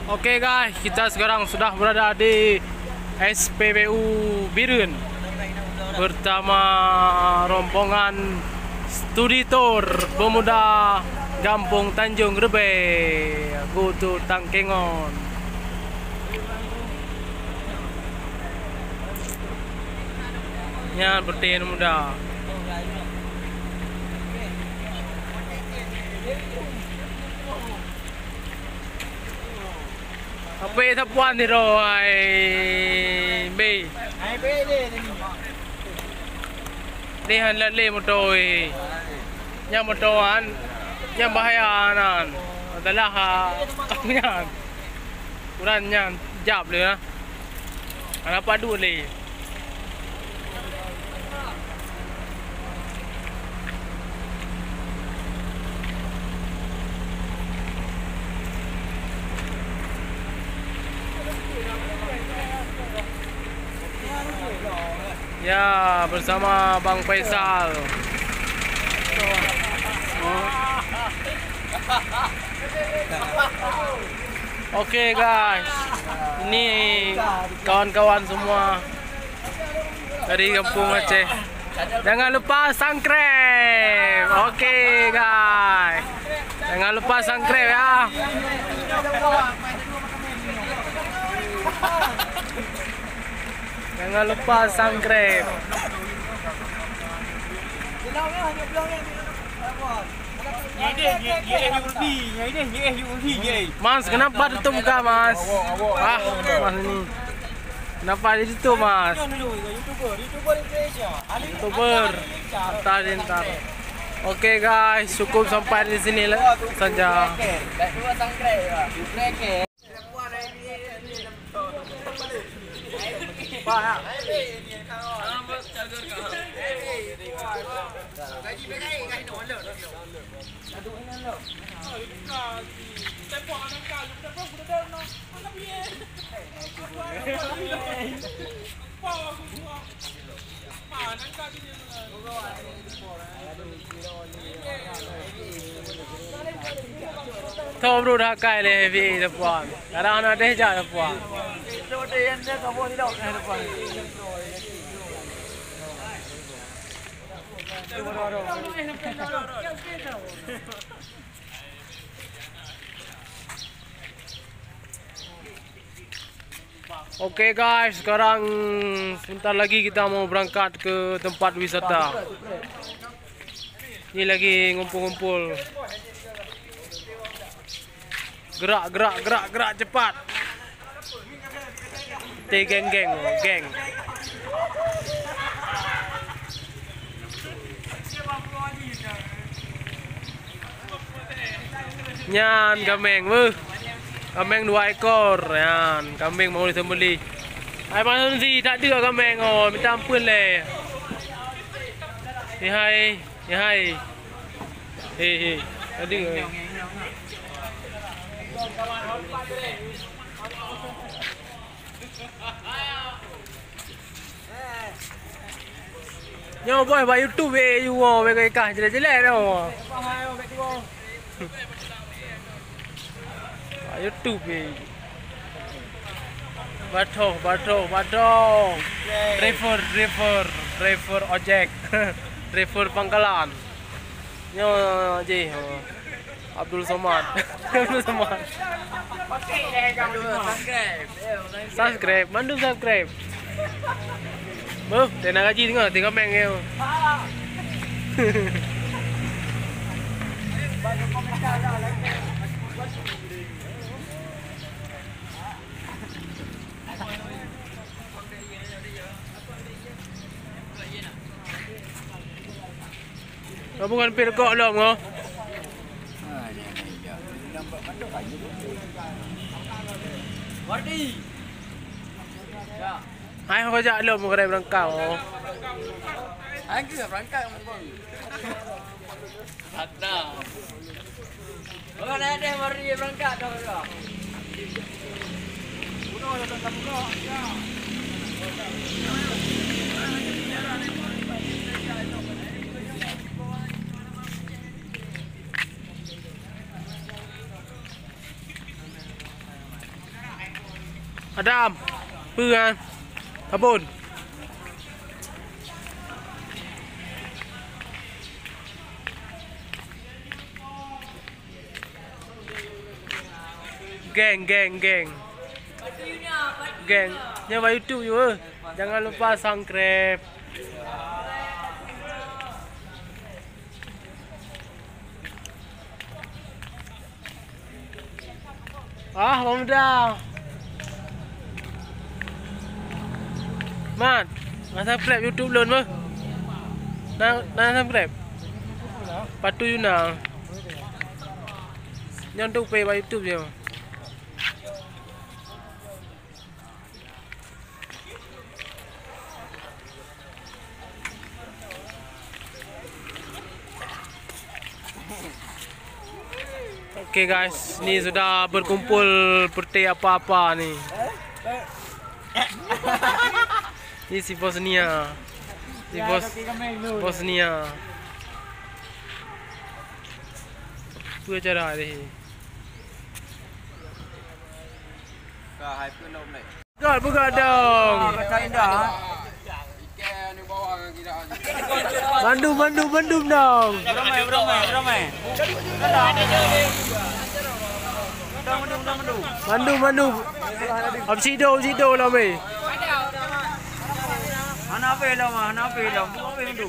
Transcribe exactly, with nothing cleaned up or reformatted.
Oke guys, kita sekarang sudah berada di S P B U Bireuen bersama rombongan studi tour pemuda Gampông Tanjong Reubee, go to Tangkengon. Nyan peureulèe muda. Ape sapuan sidroe hai B? Hai B lé tadi. Lé han lé moto, eh. Nyang moto han, nyang bahaya nan. Masalah, ah, nyan. Kurang nyan jap lé, ah. Hana padum lé. Ya, bersama Bang Faisal. Oke, guys, ini kawan-kawan semua dari Kampung Aceh. Jangan lupa subscribe. Oke, guys, jangan lupa subscribe ya. Jangan lupa subscribe. Mas, kenapa tutup muka, Mas? Ah, Mas ini. Kenapa ditutup, Mas? YouTuber. Entar, entar. Oke, guys, cukup sampai di sini saja. Tho bro, dah kai lé heavy tepuan. Kadang aneuk deh jak tepuan. Oke guys, sekarang sebentar lagi kita mau berangkat ke tempat wisata. Ini lagi ngumpul-ngumpul. Gerak, gerak, gerak, gerak cepat. Teh geng, geng, geng. Nyan kameng beuh. Kameng dua ekor. Nyan kameng mau disembelih. Hai Mas Hamzi, tak ada kameng, oh, minta ampun lé. Hai hai. Hai hai. Hei hei. Tak ada. Nyoe boh bak YouTube, eh, you, oh, bèk kah jelek-jelek tu. Bak YouTube, eh. Batho, batho, batho. Driver, driver, driver ojek. Driver pangkalan. Nyoe jih, oh. Abdul Somad. Abdul Somad. Subscribe, mandum subscribe. Beuh, tena gaji tengok, tengok meng dia. Kamu kan pil kok lom ko? Wardi. Ya. Hai, ho jak lom, ho kadai berangkat, oh. Hai, ke berangkat, Bang. Ada. Oh, dah deh, mari berangkat dah, dah. Adam, peue kan? Sabon. Geng, geng, geng. Geng, nyoe bak YouTube yue. Jangan lupa subscribe. Ah, Bang Muda. Mat, na subscribe YouTube lôn meuh. Na, na subscribe. Patu Yuna. Nyan tu pé bak YouTube nyoe. Oke guys, ni sudah berkumpul peureté apa-apa ni. Ni si Bosnia. Si Bos-, Bosnia. Peue cara ni? Ka hai pun dong, Mek. Peugah, peugah dong. Ah, kata indah. Mandum, mandum, mandum dong. Beramai, beramai, beramai. Mandum, mandum, mandum. Mandum, mandum. Am sido, sido lah, meh. Hana apa lom, hana apa lom. Apa yang tu?